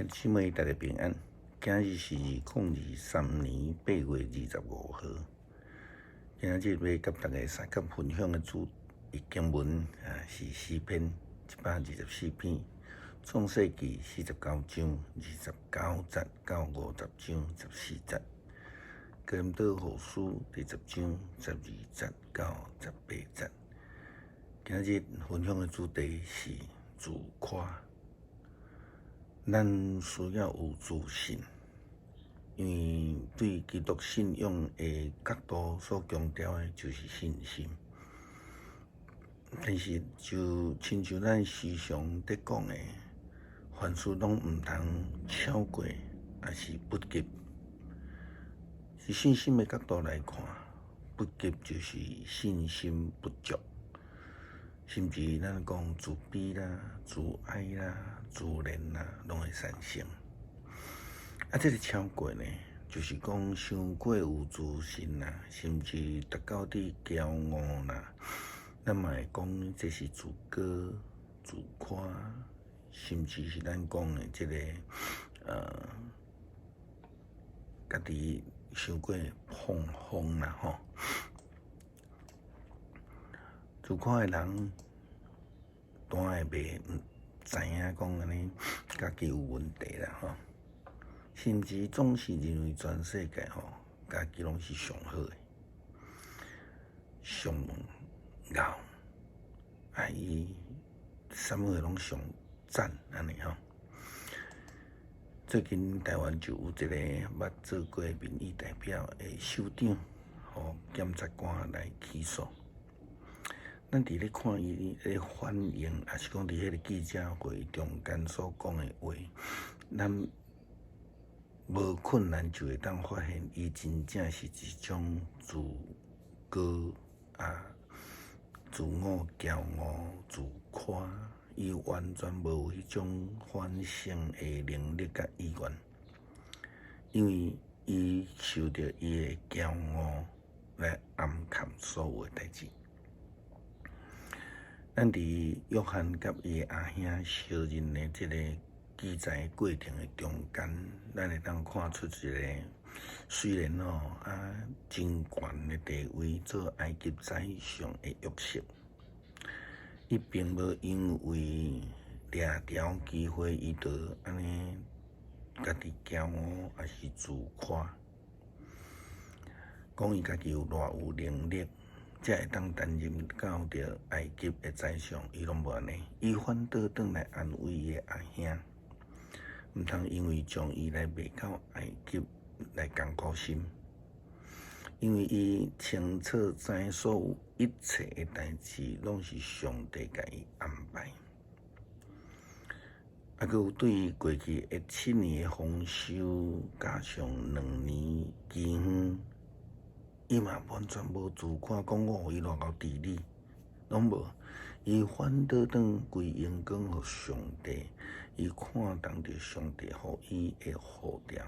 兄姊妹大家平安，今日是2023年8月25號。今日欲佮大家相佮分享的主題經文啊，是詩篇124篇，創世記49章29節到50章14節，哥林多後書第10章12節到18節。今日分享的主題是自誇。咱需要有自信，因為對基督信仰的角度所強調的就是信心。但是就親像咱時常佇講的，凡事攏毋通超過，抑是不及。從信心的角度來看，不及就是信心不足。甚至咱講自卑啦、自愛啦、自憐啦，攏會產生。啊，這個超過呢，就是講傷過有自信啦，甚至達到佇驕傲啦。咱嘛會講這是自高、自誇，甚至是咱講的這個家己傷過放風啦吼。自誇的人，當會袂知影講按呢，家己有問題啦吼，甚至總是認為全世界吼，家己攏是上好的，上𠢕，啊伊啥物貨攏上讚按呢吼。最近台灣就有一個捌做過民意代表的首長，予檢察官來起訴。咱佇咧看伊咧反應，抑是講佇彼個記者會中間所講的話，咱無困難就會當發現，伊真正是一種自高啊、自我驕傲、自誇，伊完全無有彼種反省的能力佮意願，因為伊受著伊的驕傲來掩蓋所有的代誌。咱佇約翰佮伊的阿兄相認的這個記載過程的中間，咱會當看出一個雖然吼啊真懸的地位做埃及宰相的約瑟，伊並無因為掠著機會，伊就按呢家己驕傲，抑是自誇，講伊家己有偌有能力，才會當擔任到著埃及的宰相，伊攏無按呢，伊反倒轉來安慰伊的阿兄，毋通因為將伊來賣到埃及來艱苦心，因為伊清楚知所有一切的代誌攏是上帝共伊安排。啊，閣有對過去的7年的豐收，加上2年饑荒，伊嘛完全無自誇，講我予伊偌𠢕治理，攏無。伊反倒轉歸榮光予上帝，伊看重著上帝予伊的呼召。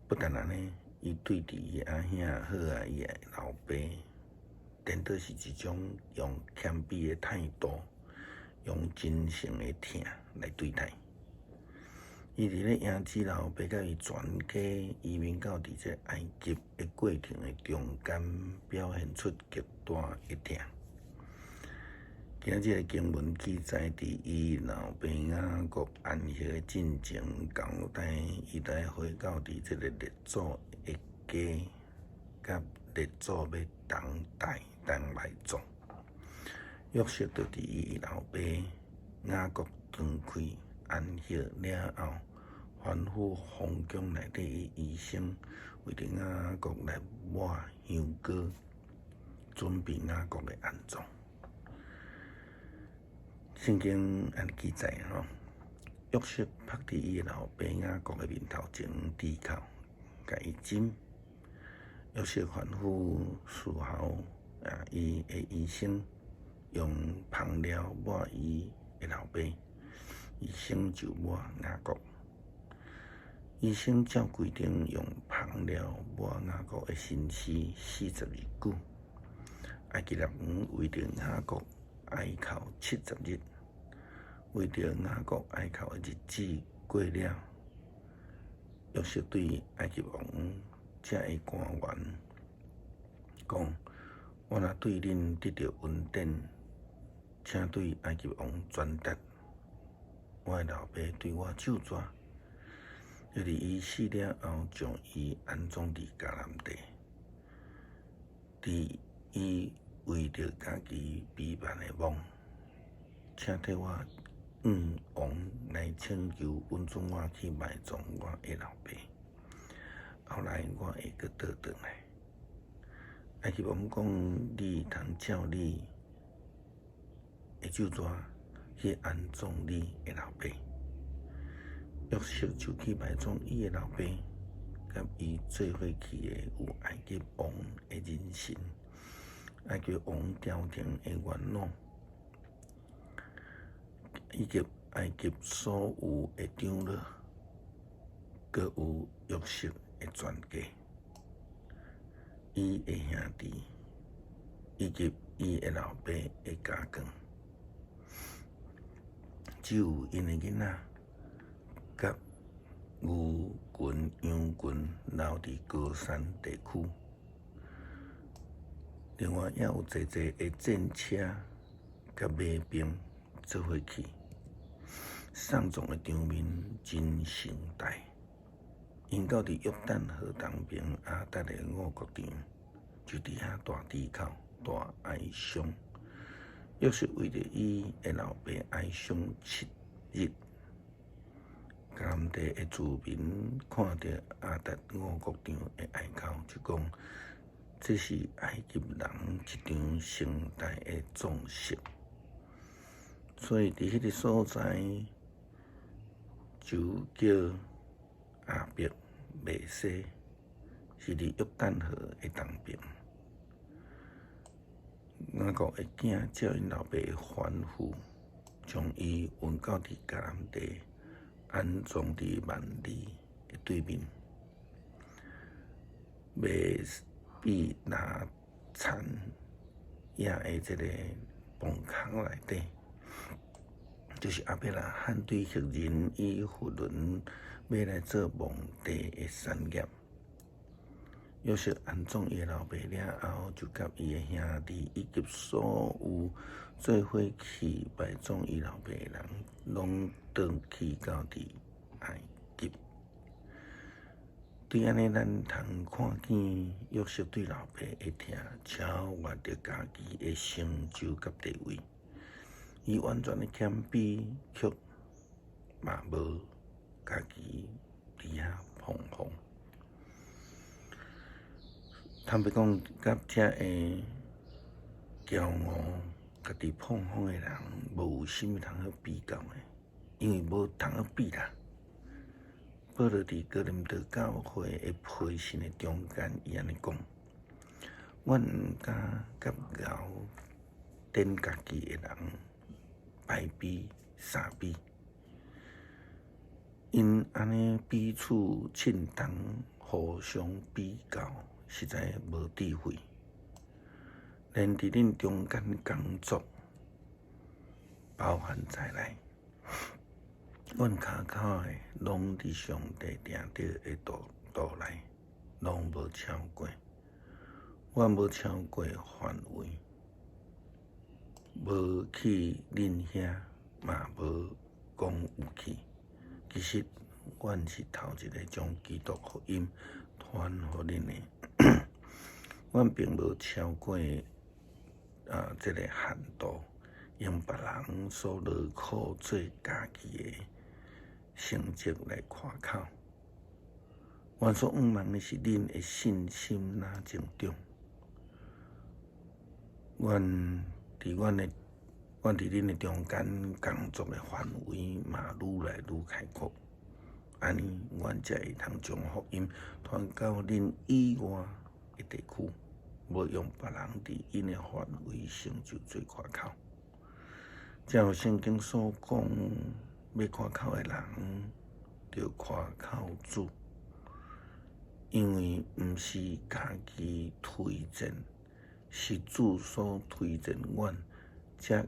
不但按呢，伊對佇伊阿兄也好啊，伊的老爸，顛倒是一種用謙卑的態度，用真誠的疼來對待。伊佇咧影子老爸佮伊全家移民到佇這埃及的過程的中間，表現出極大的疼。今日的經文記載，佇伊老爸雅各安息的進前，交代伊來回到佇這個列祖的家，佮列祖欲同代同埋葬。約瑟就佇伊老爸雅各斷氣安息了後，吩咐皇宮內底的醫生為著雅各來抹香膏，準備雅各的安葬。聖經按呢記載吼，約瑟伏佇伊老爸雅各的面頭前低哭，共伊親。約瑟吩咐伺候啊，伊的醫生用香料抹伊的老爸，醫生就抹雅各。醫生照規定用香料抹雅各的身軀40日久。埃及人為著雅各哀哭70日，為著雅各哀哭的日子過了，約瑟對埃及王遮的官員講：我若對恁得著恩典，請對埃及王傳達，我的老爸對我咒詛，就佇伊死了後，將伊安葬佇迦南地，佇伊為著家己鄙慢的夢，請替我向王來請求，允准我去埋葬我的老爸。後來我會閣倒轉來。埃及王講：你通照你的咒詛去安葬你的老爸。約瑟就去埋葬伊的老爸，佮伊做伙去的有埃及王的人臣、埃及王朝廷的元老，以及埃及所有的長老，閣有約瑟的全家，伊的兄弟，以及伊的老爸的家眷，只有𪜶的囡仔佮牛群、羊群留佇歌珊地區。另外，也有濟濟的戰車佮馬兵做伙去，喪葬的場面真盛大。𪜶到佇約旦河東邊亞達的五穀場，就佇遐大啼哭、大哀傷。約瑟為著伊的老爸哀傷7日。迦南地的住民看著亞達五穀場的哀哭，就講：這是埃及人一場盛大的葬式。所以佇彼个所在就叫亞伯麥西，是佇約旦河的東邊。雅各的囝照𪜶老爸的吩咐，將伊運到佇迦南地，安葬佇幔利的對面，麥比拉田野的這个墓坑內底，就是亞伯拉罕對赫人以弗崙買來做墓地的產業。約瑟安葬伊的老爸了後，就佮伊的兄弟以及所有做伙去埋葬伊老爸的人，攏轉去到佇埃及。對按呢，咱通看見約瑟對老爸的疼，超越著家己的成就佮地位。伊完全的謙卑，卻嘛無家己佇遐膨風。坦白講，佮遮个驕傲、家己膨風的人，無有啥物通好比較的，因為無通好比啦。保羅佇哥林多教會的批信的中間，伊按呢講：阮毋敢佮𠢕展家己的人排比相比，𪜶按呢彼此凊同，互相比較，實在無智慧。連佇恁中間工作，包含在內，阮跤口的攏佇上帝定著的度度內，攏無超過。阮無超過範圍，無去恁遐，嘛無講有去。其實，阮是頭一个將基督福音傳予恁的。阮並無超過這个限度，用別人所勞苦做家己的成績來誇口。阮所向望的是恁的信心若增長。阮佇阮的，阮佇恁的中間工作的範圍嘛愈來愈開闊，按呢，阮才會通將福音傳到恁以外的地區，無用別人佇𪜶的範圍成就做誇口。正如聖經所講，欲誇口的人，著誇口主，因為毋是家己推薦，是主所推薦阮，才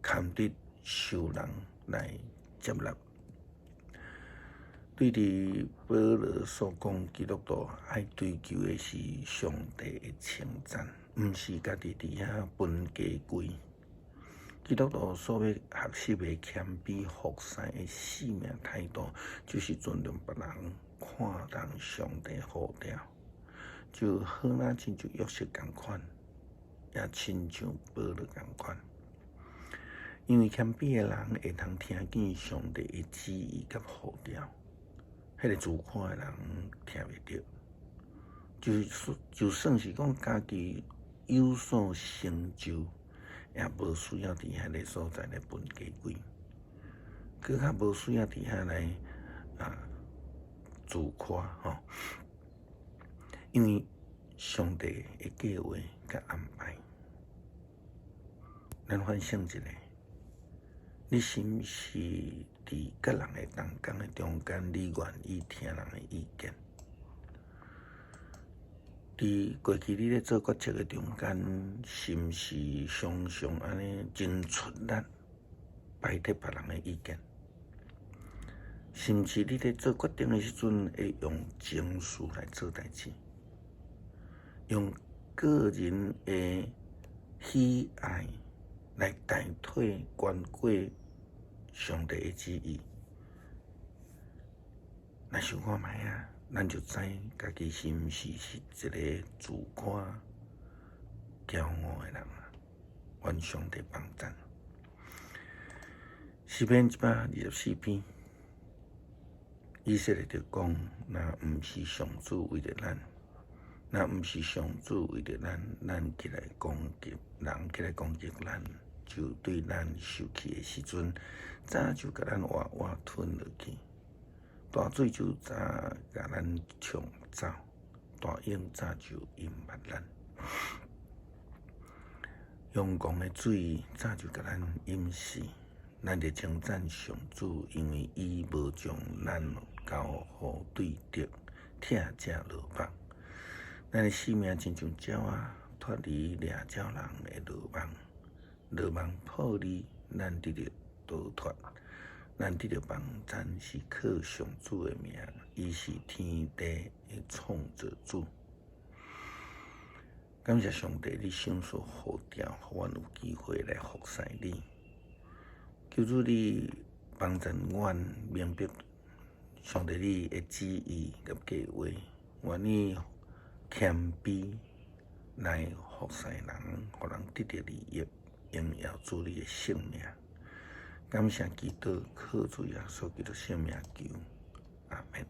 堪得受人來接納。對佇保羅所講，基督徒愛追求的是上帝的稱讚，毋是家己佇遐分家貴。基督徒所欲學習的謙卑服侍的生命態度，就是尊重別人，看重上帝呼召，就好若親像約瑟仝款，也親像保羅仝款。因為謙卑的人會通聽見上帝的旨意佮呼召，彼個自誇的人聽袂著。就算是講家己有所成就，也無需要佇彼个所在來分家貴，閣較無需要佇遐來自誇吼。因為上帝的計劃佮安排，咱反省一下，你是毋是佇佮人的同工的中間，你願意聽人的意見？佇過去你咧做決策的中間，是毋是常常按呢真出力排斥別人的意見？是毋是你咧做決定的時陣，會用情緒來做代誌，用個人的喜愛來代替懸過上帝的旨意？來想看覓仔，咱就知家己是毋是是一个自誇、驕傲的人啊！願上帝幫贊。詩篇124篇，以色列就講：若毋是上主為著咱，若毋是上主為著咱，咱起來攻擊人起來攻擊咱，就對咱受氣的時陣，早就共咱活活吞落去。大水就早共咱沖走，大湧早就淹沒咱。永廣的水早就共咱淹死。咱得稱讚上主，因為伊無將咱交予對敵，拆者羅網。咱的性命親像鳥仔，脫離掠鳥人的羅網，羅網破裂，咱得著逃脫。咱得著幫贊是靠上主的名，伊是天地的創造主。感謝上帝，你賞賜呼召，予阮有機會來服侍你。求主你幫助阮明白上帝你的旨意佮計劃，願意謙卑來服侍人，予人得著利益，榮耀主你的聖名。感謝基督，靠主耶穌基督聖名求，阿們。